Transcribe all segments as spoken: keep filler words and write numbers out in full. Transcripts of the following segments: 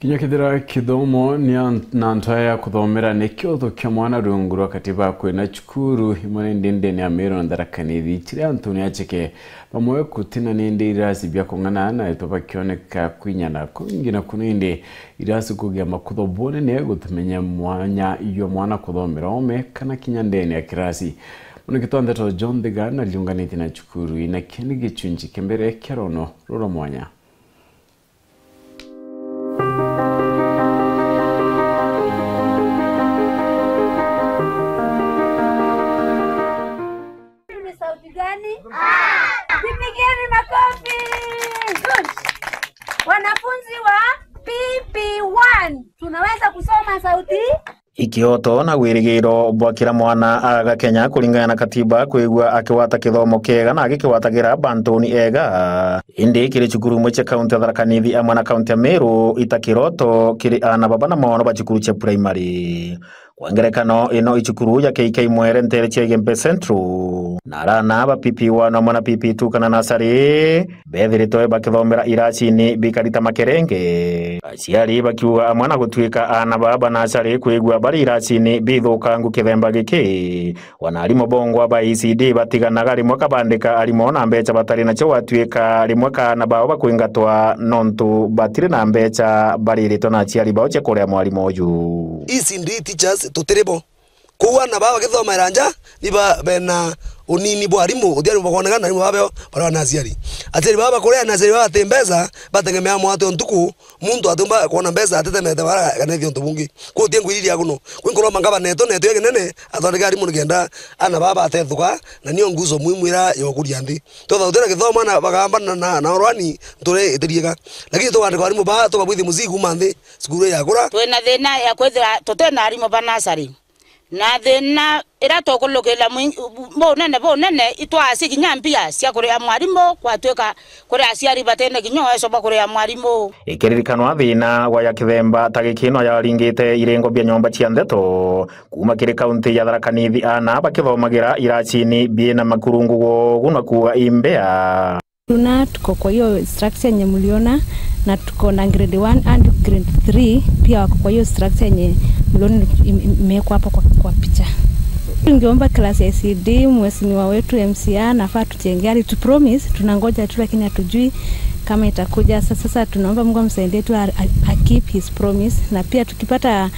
Kinya kethira kithomo ni an-, na antu aya ya kuthomera ni kiotho kia mwana rungu rwa katiba kwina cukuru imwe ni ndindini ya Meru na Tharaka Nithi, kiri antu ni acheke bamwe kutina nindi irasi bia kung'ana na eto bakioneka kwinyana kwingi na kunindi irasi kugia makutho bunene gutumenya mwanya jwa mwana kuthomera ome kana kinya ndene ya kirasi. Mwaniki twa ndeto John Thiga na riunganitie na cukuru ina kini gichunchi kia mbere kia rono rura mwanya. Ni sauti gani? Jipigeni makofi. Good. Wanafunzi wa P P one, tunaweza kusoma sauti? Ikioto na wirigiro bwa kira mwana aga Kenya kuringana na katiba kwigua akigwata kithomo kiega na agikigwatagira bantuni ega. Indi kiri cukuru imwe cia kaunti ya Tharaka Nithi amwe na kaunti ya Meru, ita kiroto kiri aana baba na mono ba cukuru cia primary. Kwa ngerekano, ino i cukuru ya K K Mwere ntere cia Igembe Central. Na arana ba P P one amwe na P P two kana nasari, bethiritwe bakithomera iracini bikari ta makerenge. Aciari bakiuga amwe na gutuika aana baba nasari kwigua bari iracini bithukangu kithemba giki. Wana arimu bongwa ba E C D batiganaga rimwe kabandika arimu na mbecha batari nacio, gwatuika rimwe kaana bao bakwingatwa nontu batiri na mbecha bariritwe na aciari bao cia kuria mwarimu uju. E C D teachers tutiri bo. Kou aana baa bagithomera nja, ni ba bena unini bwa arimu, uti arimu bakwonekana, arimu baa beo baria na aciari. Aciari baa bakuria na aciari baa bati mbeca, bategemea mwate o ntuku, muntu atiumba kwona mbeca atetemete bara kana ithie untu bungi. Kou uti ngwiriria kuno. Kwi nkuromba ngavana etu na etu ya kinene, athondeke arimu nikenda aana baa batethuka, na nio nguzo muhimu ira yokuria nthi. Twethagwa twina githomo na bagamba na, na, na orwani, nture itiriega. Lakini tukandika arimu baa, tukabwithia muziki kuuma nthi, cukuru yakura. Twina thina ya kwithira tutena arimu ba nasari. Na thina ira tukulukirira mwingi, bunene, bunene, itwasi kinya mbia cia kuria mwarimu, gwatuika kuri aciari batene kinya uweco bwa kuria mwarimu. Ikiririkanwa thina wa ya kithemba ta giki no yaringite irengo bia nyomba cia ndeto, kuuma kiri kaunti ya Tharaka Nithi, aana bakithomagira iracini biina makurungu gwogu na kuuga imbea. Tuna, tuko kwa hiyo structure yenye mliona, na tuko na grade one and grade three pia wako kwa hiyo structure yenye mliona im-, im-, imewekwa hapo kwa, kwa picha. Tungeomba class ya E C D, mheshimiwa wetu M C A nafaa tujengee, alitupromise, tunangoja tu lakini hatujui kama itakuja. Sasa, sasa tunaomba Mungu amsaidie tu a, a, a keep his promise, na pia tukipata,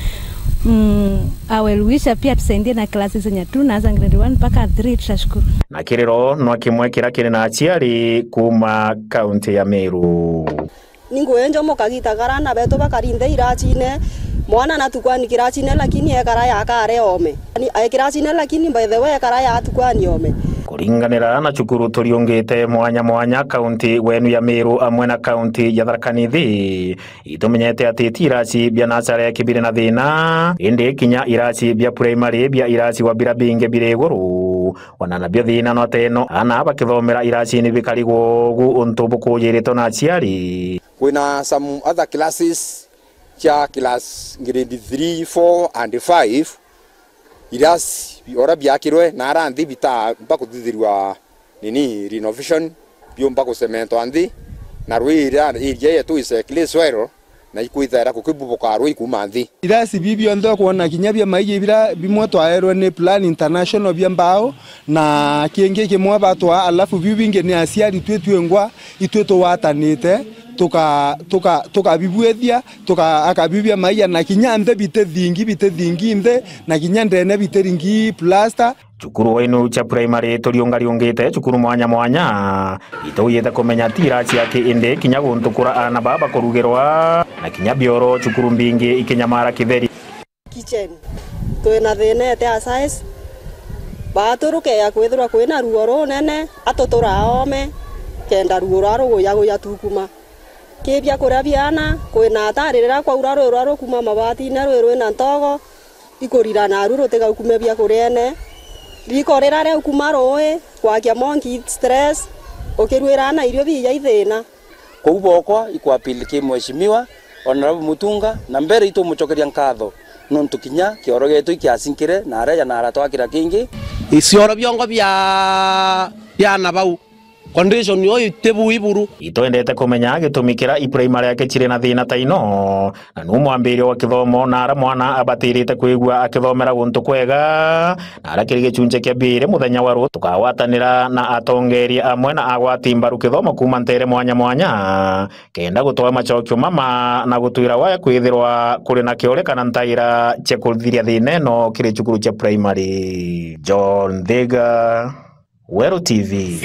mm, a well wisher pia tusaidie na classes zenye tunaanza grade one mpaka three, tutashukuru. Na kiriro no kimwe kiria kiri na aciari kuuma kaunti ya Meru. Ni ngugi njomo kagita kara aana betu bakari nthi iracine, mwana natukwani kiracine lakini ekara yakare ome. Ni, e kiracine lakini by the way ekara yatukwani ome. Kuringanira na cukuru turiungite mwanya mwanya kaunti wenu ya Meru amwe na kaunti ya Tharaka Nithi, itumenyete ati ti irasi bia nasare kibiri na thina, indi kinya irasi bia primary bia irasi wa bira bingi biri iguru. Ona nabio thina no teno, aana bakithomera iracini bikari gwogu untu bukujiritwe na aciari. Kwina some other classes cia class grade three, four and five, irasi ora biakirwe na ara nthi bita mpa kuthithirwa nini renovation, biumba gucementwa nthi, na rwi ira area yetu is a clay soil, na ikwithaira kukibubuka rwi kuuma nthi. Irasi bi bionthe ukwona kinya bia maiji bira bimwe twaerwe ni Plan International bia mbao, na kingi kimwe batwaa, alafu biu bingi ni aciari twi twingwa itwi tugwatanite, tuka-, tuka-, tukabibwithia, tuka-, akabibia maija, na kinya nthi biti thingi, biti thingi nthi, na kinya ndene biti ringi plaster. Cukuru wa inu cia primary turiungariungite cukuru mwanya mwanya. Itujite kumenya ti irasi aki indi kinya guntu kura aana baa bakurugirwa, na kinya bioro cukuru mbingi ikinyamara kitheri. Kitchen. Twina thina ete a size. Baaturuke ya kwithirwa kwina ruo runene, atutura ome, kenda ruo rwa ruguya guya tukuma. Ki biakuria biana, kwina atari riria kwaura rwi rwa rukuma mabatine rwi rwina ntogo, ikurira naru rutigaukume biakuriene. Riko riria riaukuma rui, gwakia monkey stress, ukirwira ana irio biija ithina. Kou bokwa ikwapili ki Mheshimiwa Honorable Mutunga, na mbere itumucokeria nkatho, nontu kinya kioro gietu ikiasinkire, na aria janara twakira kingi. Isioro biongo bia, bia ana bau. Condition yo itibu iburu. Itwendete kumenya gitumi kira i primary yake ciri na thina ta ino, na nu mwambirio wa kithomo na ara mwana abatirite kwigua akithomera guntu kwega. Na ara kiri gicunci kia biri muthenya wa ru tukagwatanira na atongeria amwe na agwati mbaru kithomo kuma ntere mwanya mwanya, kenda gutwaa macokio mama na gutwira waya kwithirwa kuri na kiore kana ntaira cia kuthiria thina ino kiri cukuru cia primary. John Thiga, Weru T V.